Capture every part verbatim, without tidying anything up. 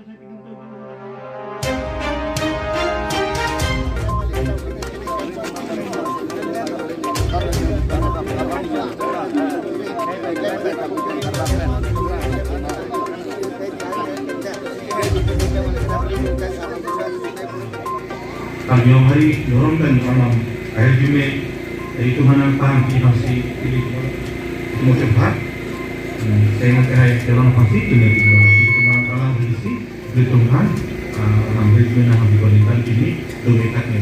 Karbi Anglong hari nyorom dan alam air jume itu hanang paham ki hamsi ili itu mo cepat. Saya ngan kahai jalan pasti itu nanti jalan itu mana kalang berisi. Ditum han, ah, alam ri mena ham dibandingkan ini, dumi tak ni.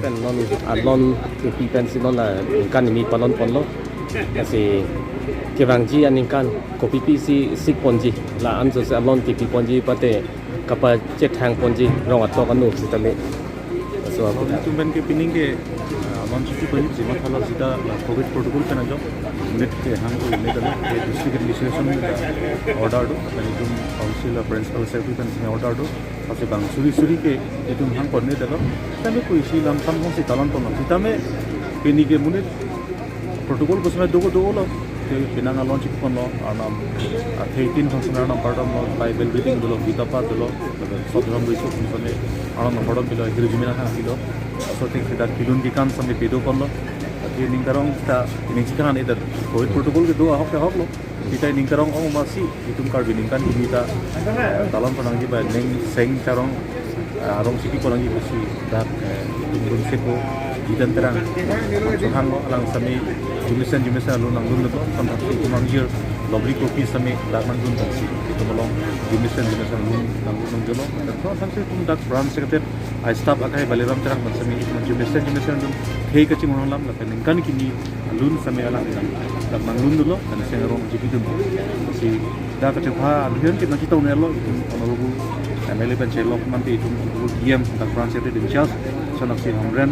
Pen non alon kepi pensi non la ningkan kimi palon ponlo. Lasi kevangji aningkan kopi pisi sik ponji. La-an so se alon kepi ponji pate kapachethang ponji rong atok anu sitame. So, apo. Itum pen ke pining ke, ah, alon chipi ponji, jima thala jita la covid protocol pen ajok, unit kehang ko unit alo, ke district administration la order do, pen itum council la principal secretary pen sini order do, pasi bang suri suri ke itum hang pon unit alo, tame ko isi lamsam hong si talon pon, tame pini ke monit protocol pusme dogo dogo lo. Te penang alon chipi ponlo, arnam, ah, thirteen function arnam pardom lo, Bible reading dolo, Gita path dolo, lapen Sodhorm Risuk function arnam pardom pilo, hirjume nang hang pilo. So te kita kilun kikan sami pedo ponlo. Te ning karong ta ning chikan eder covid protocol kedo ahok ahok lo. Kita ning karong ong masi itum Karbi ningkan kimi ta, eh, talon pon nangji ba ning seng charong, eh, arong chipi pon nangji pusi dak, eh, itum dun seko Jidan Terang. Chunghang lo alang sami jumesen jumesen alun nangdun lo, sampai itum angjir lobri kopi sami dak nangdun tangsi. Itum along jumesen jumesen alun nangdun nangdun lo. Dan so samsi itum dak branch secretary, ai staff akai Baliram Terang dan sami itum jumesen jumesen alun thei kachimang alam lapen ningkan kimi alun sami alang ilang dak nangdun dolo, dan seng arong chipi dun. Si dak kachepha alun ke nangchetong nelo, itum honorable M L A pen chelok mante itum honorable D M dak branch secretary in charge, son of si Hamren,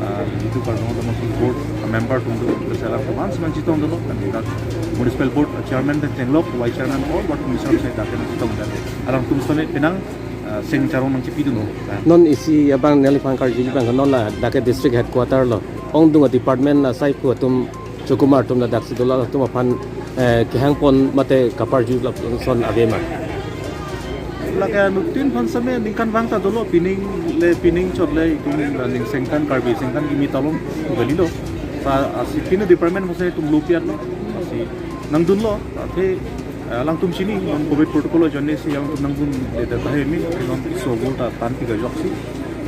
ah, itum Karbi Anglong Autonomous Board, ah, member atum do, terus alang teman seman chetong dolo, dan dak municipal board, ah, chairman pen chenglok, vice chairman, all board commissioner sai dak nangchetong dan alangtum sami penang, ah, seng charong nangchipi dun lo. Ah. Non isi abang neliphan karju abang non la dak ke district headquarter lo. Ongdung a-department asai pu atum chukumar atum ladak si dolo atum aphan, eh, kehang pon mate kaparju lapuson ave ma? Lake anuttin aphan sami ningkan vang ta dolo, pining le pining chot le itum la ning sengkan Karbi sengkan kimi talon kali lo. Pa asi pinu department aphan sami itum lopiat lo. Asi nangdun lo, athe, eh, alangtum chini, non covid protocol ajoine si alangtum nangdun le ta tahai mi, non keso agur ta tan pik ajoksi.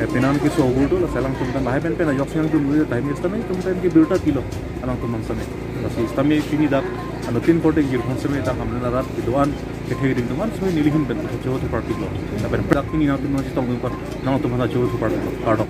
Eh, penang keso agur do, la alangtum tan lahai pen pen ajoksi nangdun le tahai mi, sitame itum pen ke birta pilo alangtum aphan sami. Lasi sitame pini dak, anuttin korte ingjir aphan sami dak Hamren arat kedo-an kethe keding atum aphan sami neli ahin pen choro thupar pik lo. Lapen dak pini nangtum nangchetong dun aphan nangtum aphan choro thupar pik lo. Kardom.